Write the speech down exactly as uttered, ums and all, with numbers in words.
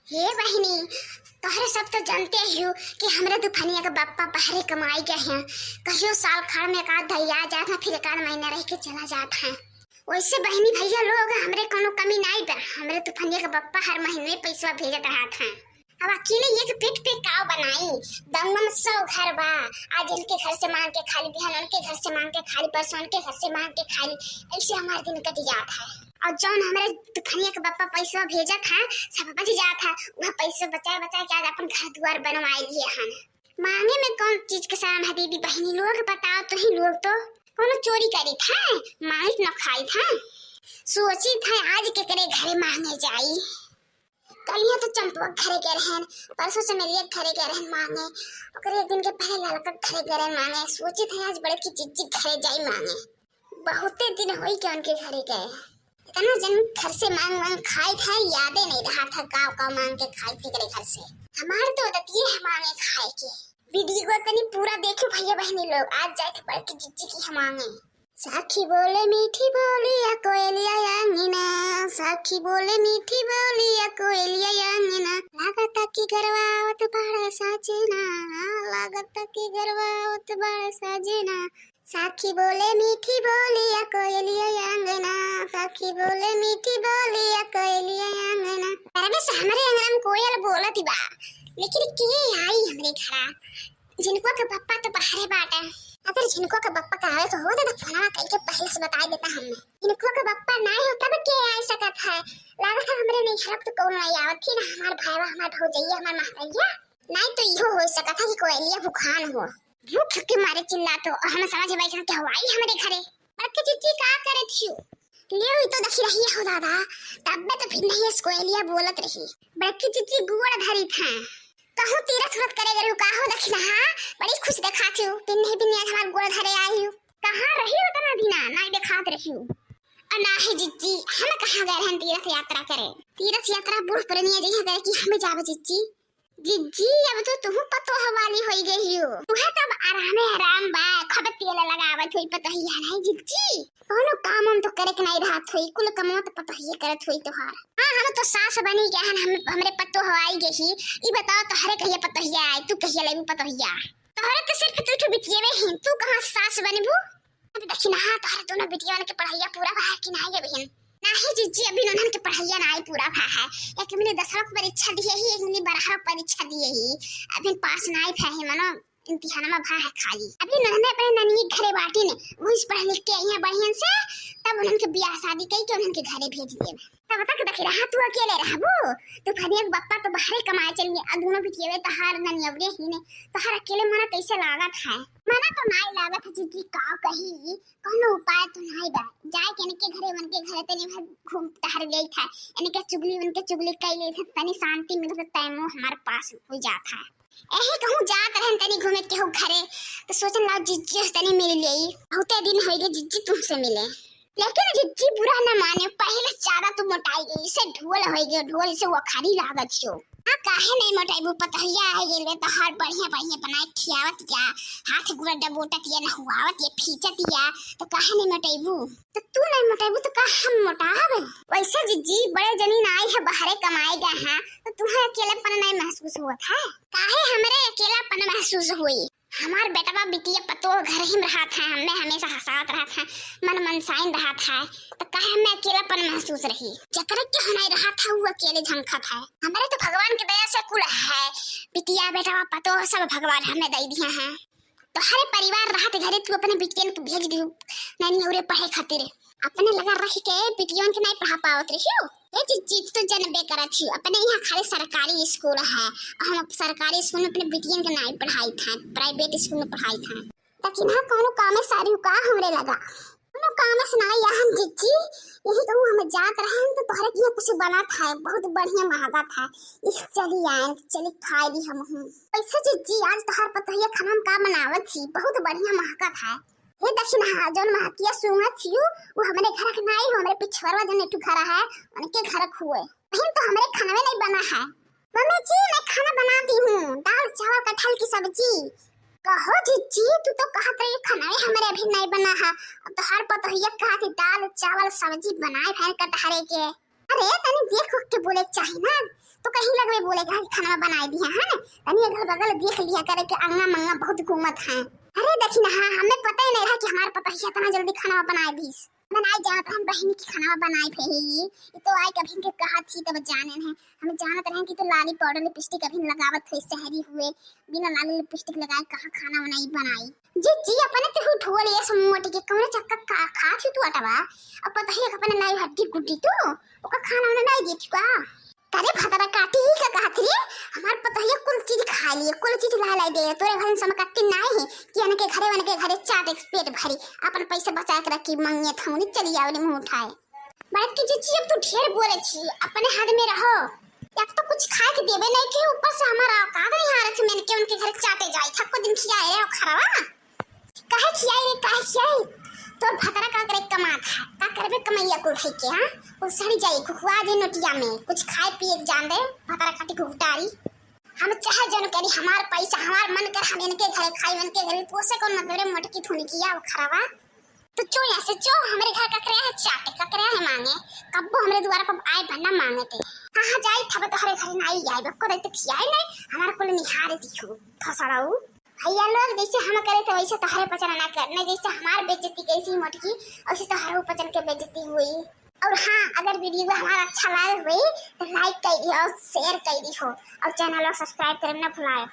हे बहिनी, तोहरे सब तो जानते ही हो कि हमरे दुफनिया के बप्पा बहरे कमाई गए हैं। कहियो साल खाड़ में एक आध दई आ जात हैं, फिर एक आध महीना रह के चला जात हैं। वैसे बहिनी भैया लोग, हमरे कोनो कमी नाई बा। हमरे दुफनिया के बप्पा हर महीने पैसा भेजत रहत हैं। अब अकेले एक पेट पे काव बनाई, गाँव में सौ घर बा। आज इनके घर से मांग के खा ली, बिहान उनके घर से मांग के खा ली, परसों उनके घर से मांग के खा ली, ऐसे हमार दिन कट जात है। और जौन हमरे दुफनिया के बप्पा पैसा भेजत है, सब बच जात है। वह पैसा बचाए बचाए के आज अपन घर दुआर बनवाए लिए हन। मांगे में कौन चीज के शर्म है दीदी बहिनी लोग, बताओ तो ही लोग तो। कोनो चोरी करी था, मांगित न खाई था। सोची था आज केकरे घरे मांगे जाई। कलिया तो चंपवा के घरे गए रहन, परसों से मेरिया के घरे गए रहन मांगे, ओकरे एक दिन के पहले ललका के घरे गए रहन मांगे। सोची था आज बड़की जिज्जी के घरे जाई मांगे। बहुते दिन होई के उनके घरे गए। इतना जन घर से मांग मांग खाई था, यादे नहीं रहा था का का मांग के खाई थे करे घर से। हमार तो आदतिये है मांगे खाए के। वीडियो को तनी पूरा देखो भैया बहिनी लोग, आज जाए थे बड़की जिज्जी की हम मांगे। साखी बोले मीठी बोलिया कोयलिया अंगना, साखी बोले मीठी बोलिया कोयलिया अंगना, लागता कि गरवावत बाड़े साजना, लागता कि गरवावत बाड़े साजना। साखी बोले मीठी बोलिया कोयलिया अंगना, साखी बोले मीठी बोलिया कोयलिया अंगना। अरे बस हमरे अंगना में कोयल बोलत बा, लेकिन के आई हमरे घरा? झिनकुआ के पप्पा तो बाहरे बाटे। अगर झिनकुआ के पप्पा के आवे के होत तो फोनवा कइके पहले से बताई देता हमें। झिनकुआ के पप्पा नाई हो तब के आई सकत है? लागत है हमरे नैहर तो कौन नाई आवत थी ना, हमार भाईवा, हमार भौजैया, हमार महतैया। नाई तो इहो हो सकत है कि कोयलिया भूखान हो। भूख के मारे चिल्लात हो और हम समझ बैठन के हवाई हमरे घरे। बड़की जिज्जी का करत हियो? ले ई तो देखी रही हो दादा, तब्बे तो फिर नहीं इस कोयलिया बोलत रही। बड़की जिज्जी गोड़ धरी था। कहूँ तीरथ व्रत करे गए का हो दक्षिणा, हाँ? बड़ी खुश देखात हियो, पिन्हे पिन्हे आज हमार गोड़ धरे आई हियो। कहाँ रही उतना दिना, नाई देखात रही हो। और ना ही जिज्जी, हम कहाँ गए रहन तीरथ यात्रा करे? तीरथ यात्रा बूढ़ पुरनिया जइहे गए कि हमें जावे जिज्जी। जिज्जी, अब तो तुहू पतोह वाली होई गई हो। तुहे तो अब आरामे आराम बा, खूब तेल लगावत होई पतोहिया, नहीं जिज्जी? कौनो काम हम तो करे के नहीं रहत होई, कुल कमवा तो पतोहिया करत होई तोहार। हाँ, हम तो सास बनी गए हन, हम, हमरे पतोह आई गई। ई बताओ, तोहरे कहिया पतोहिया आई, तू कहिया लेबू पतोहिया? तोहरे तो सिर्फ दू ठो बिटिये ही, तू कहाँ सास बनबू? अब देखी ना, हाँ, तोहरे दोनों बिटियन के पढ़ाइया पूरा भा है कि नाही अबहिन? नाही जिज्जी, अभी उन्हन के पढ़ाइया नाही पूरा भा है। एक मिली दसवा के परीक्षा दिए ही, एक मिली बारहवा के परीक्षा दिए ही, अभी पास नाही भा है, मनो इम्तिहानमा भा है खाली। अभी उन्हन अपने ननिये घरे बाटी ने, वही से पढ़ लिख के आई हैं बढ़िया से, तब उन्हन के बियाह शादी कई के उन्हन के घरे भेज दिए। तब तक देखी रहा, तू अकेले रहबू, तू फनिया के बप्पा तो बाहरे कमाए चल गए, आ दोनों बिटियवे तोहार ननियवरे ही ने, तोहार अकेले मना कैसे लागत है? मना तो नाही लागत है जिज्जी, का कही, कौनो उपाय तो नाही बा। जाए के इनके घरे, उनके घरे तनी भर घूम टहर लेत है, इनके चुगली, उनके चुगली कई लेत है, तनी शांति मिलत है, तैमो हमार पास हो जात है। एही कहूँ जात रहन तनी घूमे केहू घरे, तो सोचन ला जिज्जी से तनी मिल लेई। बहुते दिन होई गए जिज्जी तुमसे मिले। लेकिन जिज्जी बुरा न माने, पहले से ज्यादा तू मोटाई गई, इसे ढोल होई गए, ढोल इसे वखारी लागत छो। हाँ, काहे नहीं मोटाइबू? पतोहिया आए गेल बे, तोहार बढ़िया बढ़िया बनाए खियावत या, हाथ गोड़ डबोटत या, नहुआवत या, फीचत या, तो काहे नहीं मोटाइबू? तो तू नहीं मोटाइबू तो का हम मोटाब? वैसे जिज्जी, बड़े जनीन आई है, बाहरे कमाए गए हैं, तो तुम्हें अकेलापन नहीं महसूस होत है? काहे हमरे अकेलापन महसूस हुई? हमार बेटवा बिटिया पतोह घर ही में रहत है, हमें हमेशा हंसावत रहत है, मन मनसाइन रहत है, तो काहे हमें अकेलापन महसूस रही? जकरे के हनाई रहत है, वो अकेले झंखत है। हमरे तो भगवान के दया से कुल है, बिटिया बेटवा पतोह सब भगवान हमें दे दिए हैं। तो हर परिवार रहत घरे तू अपने बिटियन के भेज दियो ननियौरे पढ़े खातिर। अपने लगा रख के बिटियन के नहीं पढ़ा पावत रहियो। ए जिज्जी, तू तो जनबे करत ही, अपने यहाँ खाली सरकारी स्कूल है, और हम सरकारी स्कूल में अपने बिटियन के नहीं पढ़ाई था, प्राइवेट स्कूल में पढ़ाई था। लेकिन हाँ, कौनो कामे सारी का हमरे लगा, कौनो कामे से नहीं यहाँ जिज्जी, यही कहूँ हम जात रहे तो तोहरे के यहाँ कुछ बना था, बहुत बढ़िया महंगा था, इस चली आए, चली खाए ली हम हूँ। वैसे जिज्जी, आज तोहर पतोहिया खाना में का बनावत थी, बहुत बढ़िया महंगा था। हे दक्षिणा, जौन महकिया सूंघत हियू, वो हमरे घर के नाई हो, हमरे पिछवरवा जौन एक ठो घर है, उनके घर के हुए। बहिन, तो हमरे खानवे नहीं बना है। मम्मी जी, मैं खाना बनाती हूँ, दाल, चावल, कटहल की सब्जी। कहो जिज्जी, तू तो कहत रही खानवे हमरे अभी नहीं बना है। अब तो हर पतोहिया कहत ही दाल, चावल, सब्जी बनाए भैन कटहरे के। अरे, तनी देख उख के बोले के चाही ना, तो कहीं लगबे बोले कि हाँ, खाना बनाए दिया है ना, तनी अगल बगल देख लिया करे कि अंगा मंगा बहुत घूमत है। अरे देखी ना, हाँ, हमें पता ही नहीं रहा कि हमार पतोहिया इतना जल्दी खाना बनाए दीस। बनाए जात हम बहिनी की खाना बनाए फे ही, ये तो आए कभी के कहा थी तब जाने हैं। हम जानत रहे कि तो लाली पाउडर लिपस्टिक अभी लगावत हुए, शहरी हुए, बिना लाली लिपस्टिक लगाए कहाँ खाना बनाई बनाई। जी जी, अपने तो उठो लिए समोट के कौन चक्का खा, खा थी तू अटवा, अब पता ही अपने नाई हड्डी गुड्डी तू, ओका खाना वाना नहीं दे चुका। करे भतरा काटी ही का कहत रे, हमार पतोहिया कुल चीज खा लिए, कुल चीज ला ला दे, तोरे घर में समकट्टी नाई है कि अनके घरे वनके घरे चाट एक पेट भरी, अपन पैसे बचा के रखी, मंगे थौनी चली आवली मुंह उठाए। बड़की जीजी, अब तू ढेर बोले छी, अपने हद में रहो। एक तो कुछ खाए के देवे नहीं के, ऊपर से हमारा औकात नहीं आ रखे, मैंने के उनके घर चाटे जाए, थको दिन खियाए रहे हो खरवा। काहे खियाई रे, काहे खियाई? तोर भतरा का करे कमात है, का करबे कमैया कुल है के, हाँ? कुल सड़ी जाई, खुखुआ जे नोटिया में, कुछ खाए पिए के जान दे, भतरा काटी घुघटारी। हम चाहे जन करी, हमार पैसा, हमार मन कर, हम इनके घरे खाई, इनके घरे, तो से कौन मतलब रे मोटकी थोनी किया वो खराबा? तो चो यहाँ से चो, हमरे घर का करे है चाटे, का करे है मांगे, कब्बो हमरे द्वारा पर आए भंडा मांगे थे। हाँ, हाँ, जाई थब तो हरे घरे नहीं आई, बक्को देते खियाई नहीं, हमार कुल निहारे दिखो, फसड़ाऊ। भैया लोग, जैसे हम करे थे वैसे तोहरे पचन ना कर, नहीं जैसे हमार बेइज्जती कैसी मोटकी, वैसे तोहरे पचन के बेइज्जती हुई। और हाँ, अगर वीडियो हमारा अच्छा लगा हुई तो लाइक कर दी और शेयर कर दी हो और चैनल को सब्सक्राइब करना ना भुलाए।